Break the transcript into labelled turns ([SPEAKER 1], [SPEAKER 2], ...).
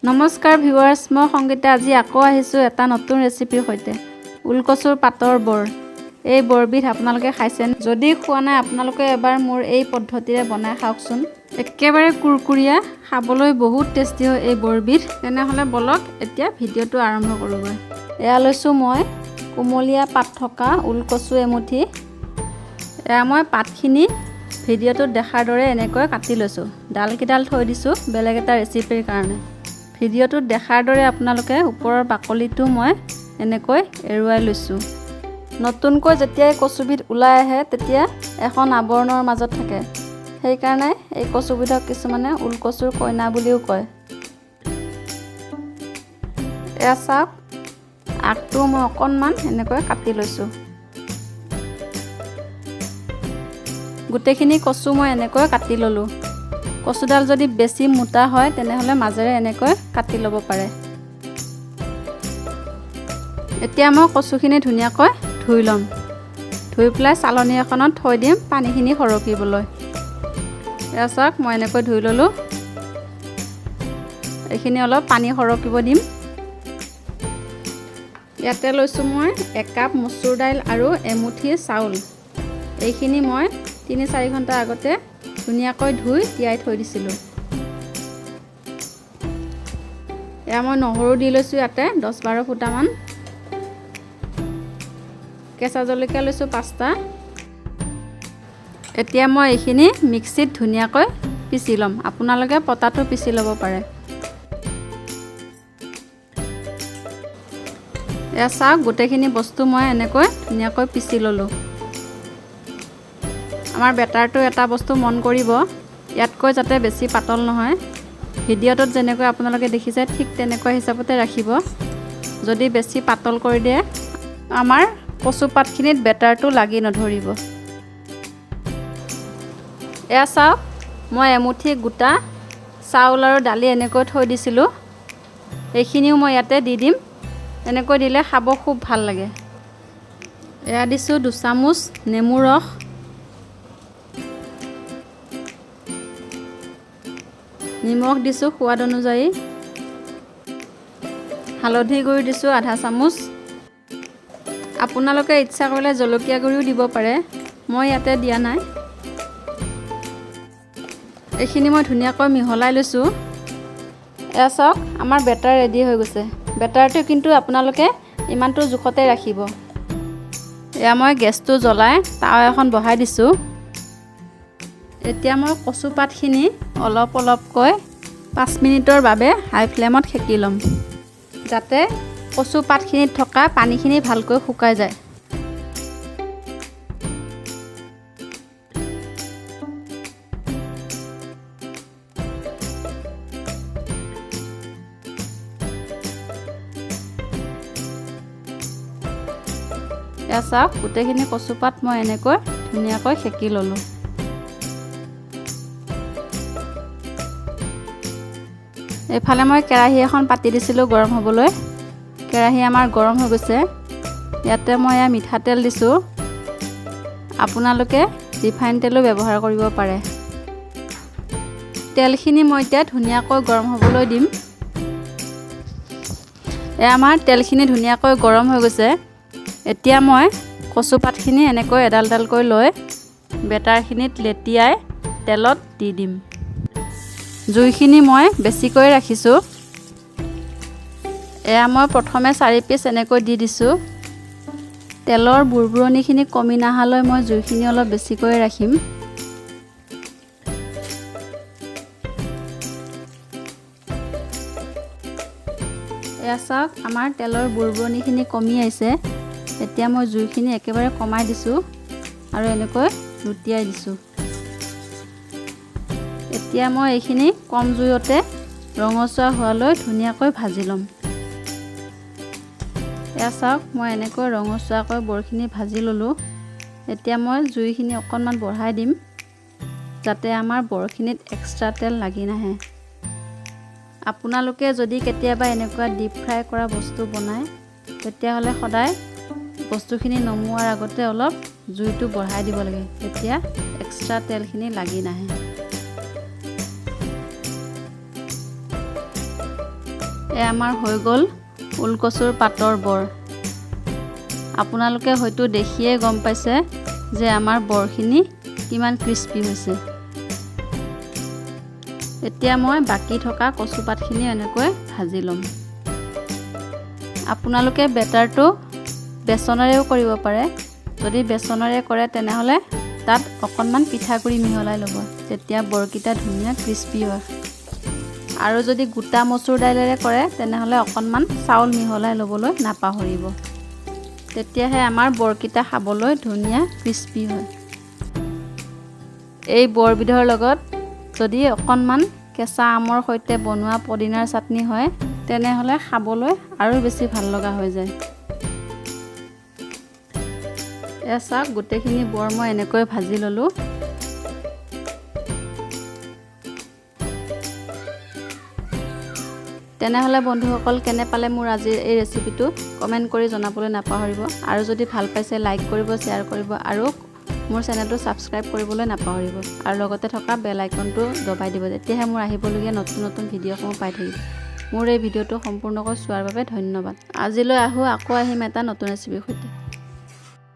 [SPEAKER 1] নমস্কাৰ ভিউৱাৰ্ছ, মই সংগীতা। আজি আকৌ আহিছোঁ এটা নতুন ৰেচিপিৰ সৈতে, ওলকচুৰ পাতৰ বৰ। এই বৰবিধ আপোনালোকে খাইছেনে? যদি খোৱা নাই, আপোনালোকে এবাৰ মোৰ এই পদ্ধতিৰে বনাই খাওকচোন। একেবাৰে কুৰকুৰীয়া, খাবলৈ বহুত টেষ্টি হয় এই বৰবিধ। তেনেহ'লে বলক, এতিয়া ভিডিঅ'টো আৰম্ভ কৰোঁগৈ। এয়া লৈছোঁ মই কুমলীয়া পাত থকা ওলকচু এমুঠি। এয়া মই পাতখিনি ভিডিঅ'টোত দেখাৰ দৰে এনেকৈ কাটি লৈছোঁ। ডালকেইডাল থৈ দিছোঁ বেলেগ এটা ৰেচিপিৰ কাৰণে। ভিডিঅ'টোত দেখাৰ দৰে আপোনালোকে ওপৰৰ বাকলিটো মই এনেকৈ এৰুৱাই লৈছোঁ। নতুনকৈ যেতিয়াই কচুবিধ ওলাই আহে, তেতিয়া এখন আৱৰণৰ মাজত থাকে। সেইকাৰণে এই কচুবিধক কিছুমানে ওলকচুৰ কইনা বুলিও কয়। এয়া চাওক, আগটো মই অকণমান এনেকৈ কাটি লৈছোঁ। গোটেইখিনি কচু মই এনেকৈ কাটি ল'লোঁ। কচুডাল যদি বেছি মোটা হয়, তেনেহ'লে মাজেৰে এনেকৈ কাটি ল'ব পাৰে। এতিয়া মই কচুখিনি ধুনীয়াকৈ ধুই ল'ম। ধুই পেলাই চালনী এখনত থৈ দিম পানীখিনি সৰকিবলৈ। এয়া চাওক, মই এনেকৈ ধুই ল'লোঁ। এইখিনি অলপ পানী সৰকিব দিম। ইয়াতে লৈছোঁ মই একাপ মচুৰ দাইল আৰু এমুঠি চাউল। এইখিনি মই 3-4 ঘণ্টা আগতে ধুনীয়াকৈ ধুই তিয়াই থৈ দিছিলোঁ। এয়া মই নহৰু দি লৈছোঁ ইয়াতে 10-12 ফুটামান। কেঁচা জলকীয়া লৈছোঁ 5টা। এতিয়া মই এইখিনি মিক্সিত ধুনীয়াকৈ পিচি ল'ম। আপোনালোকে পটাটো পিচি ল'ব পাৰে। এয়া চাওক, গোটেইখিনি বস্তু মই এনেকৈ ধুনীয়াকৈ পিচি ল'লোঁ। আমাৰ বেটাৰটো এটা বস্তু মন কৰিব, ইয়াতকৈ যাতে বেছি পাতল নহয়। ভিডিঅ'টোত যেনেকৈ আপোনালোকে দেখিছে, ঠিক তেনেকুৱা হিচাপতে ৰাখিব। যদি বেছি পাতল কৰি দিয়ে, আমাৰ কচু পাতখিনিত বেটাৰটো লাগি নধৰিব। এয়া চাওক, মই এমুঠি গোটা চাউল আৰু দালি এনেকৈ থৈ দিছিলোঁ। এইখিনিও মই ইয়াতে দি দিম। এনেকৈ দিলে খাব খুব ভাল লাগে। এয়া দিছোঁ দুচামুচ নেমু ৰস। নিমখ দিছোঁ সোৱাদ অনুযায়ী। হালধি গুড়ি দিছোঁ আধা চামুচ। আপোনালোকে ইচ্ছা কৰিলে জলকীয়া গুড়িও দিব পাৰে, মই ইয়াতে দিয়া নাই। এইখিনি মই ধুনীয়াকৈ মিহলাই লৈছোঁ। এয়া চাওক, আমাৰ বেটাৰ ৰেডি হৈ গৈছে। বেটাৰটো কিন্তু আপোনালোকে ইমানটো জোখতে ৰাখিব। এয়া মই গেছটো জ্বলাই তাৱা এখন বহাই দিছোঁ। এতিয়া মই কচু পাতখিনি অলপ অলপকৈ 5 মিনিটৰ বাবে হাই ফ্লেমত সেকি ল'ম, যাতে কচু পাতখিনিত থকা পানীখিনি ভালকৈ শুকাই যায়। এয়া চাওক, গোটেইখিনি কচুপাত মই এনেকৈ ধুনীয়াকৈ সেকি ল'লোঁ। এইফালে মই কেৰাহী এখন পাতি দিছিলোঁ গৰম হ'বলৈ। কেৰাহী আমাৰ গৰম হৈ গৈছে। ইয়াতে মই এয়া মিঠাতেল দিছোঁ। আপোনালোকে ৰিফাইন তেলো ব্যৱহাৰ কৰিব পাৰে। তেলখিনি মই এতিয়া ধুনীয়াকৈ গৰম হ'বলৈ দিম। এয়া আমাৰ তেলখিনি ধুনীয়াকৈ গৰম হৈ গৈছে। এতিয়া মই কচুপাতখিনি এনেকৈ এডাল এডালকৈ লৈ বেটাৰখিনিত লেটিয়াই তেলত দি দিম। জুইখিনি মই বেছিকৈ ৰাখিছোঁ। এয়া মই প্ৰথমে 4 পিচ এনেকৈ দি দিছোঁ। তেলৰ বুৰবুৰণিখিনি কমি নাহালৈ মই জুইখিনি অলপ বেছিকৈ ৰাখিম। এয়া চাওক, আমাৰ তেলৰ বুৰবুৰণিখিনি কমি আহিছে। এতিয়া মই জুইখিনি একেবাৰে কমাই দিছোঁ আৰু এনেকৈ লুটিয়াই দিছোঁ। এতিয়া মই এইখিনি কম জুইতে ৰঙচুৱা হোৱালৈ ধুনীয়াকৈ ভাজি ল'ম। এয়া চাওক, মই এনেকৈ ৰঙচুৱাকৈ বৰখিনি ভাজি ল'লোঁ। এতিয়া মই জুইখিনি অকণমান বঢ়াই দিম, যাতে আমাৰ বৰখিনিত এক্সট্ৰা তেল লাগি নাহে। আপোনালোকে যদি কেতিয়াবা এনেকুৱা ডিপ ফ্ৰাই কৰা বস্তু বনায়, তেতিয়াহ'লে সদায় বস্তুখিনি নমোৱাৰ আগতে অলপ জুইটো বঢ়াই দিব লাগে, তেতিয়া এক্সট্ৰা তেলখিনি লাগি নাহে। এই আমাৰ হৈ গ'ল ওলকচুৰ পাতৰ বৰ। আপোনালোকে হয়তো দেখিয়ে গম পাইছে যে আমাৰ বৰখিনি কিমান ক্ৰিস্পি হৈছে। এতিয়া মই বাকী থকা কচুপাতখিনি এনেকৈ ভাজি ল'ম। আপোনালোকে বেটাৰটো বেচনেৰেও কৰিব পাৰে। যদি বেচনেৰে কৰে তেনেহ'লে তাত অকণমান পিঠাগুড়ি মিহলাই ল'ব, তেতিয়া বৰকেইটা ধুনীয়া ক্ৰিস্পি হয়। আৰু যদি গোটা মচুৰ দাইলেৰে কৰে তেনেহ'লে অকণমান চাউল মিহলাই ল'বলৈ নাপাহৰিব, তেতিয়াহে আমাৰ বৰকেইটা খাবলৈ ধুনীয়া ক্ৰিস্পি হয়। এই বৰবিধৰ লগত যদি অকণমান কেঁচা আমৰ সৈতে বনোৱা পদিনাৰ চাটনি হয় তেনেহ'লে খাবলৈ আৰু বেছি ভাল লগা হৈ যায়। এয়া চাওক, গোটেইখিনি বৰ মই এনেকৈ ভাজি ল'লোঁ। তেনেহ'লে বন্ধুসকল, কেনে পালে মোৰ আজিৰ এই ৰেচিপিটো কমেণ্ট কৰি জনাবলৈ নাপাহৰিব। আৰু যদি ভাল পাইছে লাইক কৰিব, শ্বেয়াৰ কৰিব আৰু মোৰ চেনেলটো ছাবস্ক্ৰাইব কৰিবলৈ নাপাহৰিব। আৰু লগতে থকা বেল আইকনটো দবাই দিব, তেতিয়াহে মোৰ আহিবলগীয়া নতুন নতুন ভিডিঅ'সমূহ পাই থাকিব। মোৰ এই ভিডিঅ'টো সম্পূৰ্ণকৈ চোৱাৰ বাবে ধন্যবাদ। আজিলৈ আহোঁ, আকৌ আহিম এটা নতুন ৰেচিপিৰ সৈতে।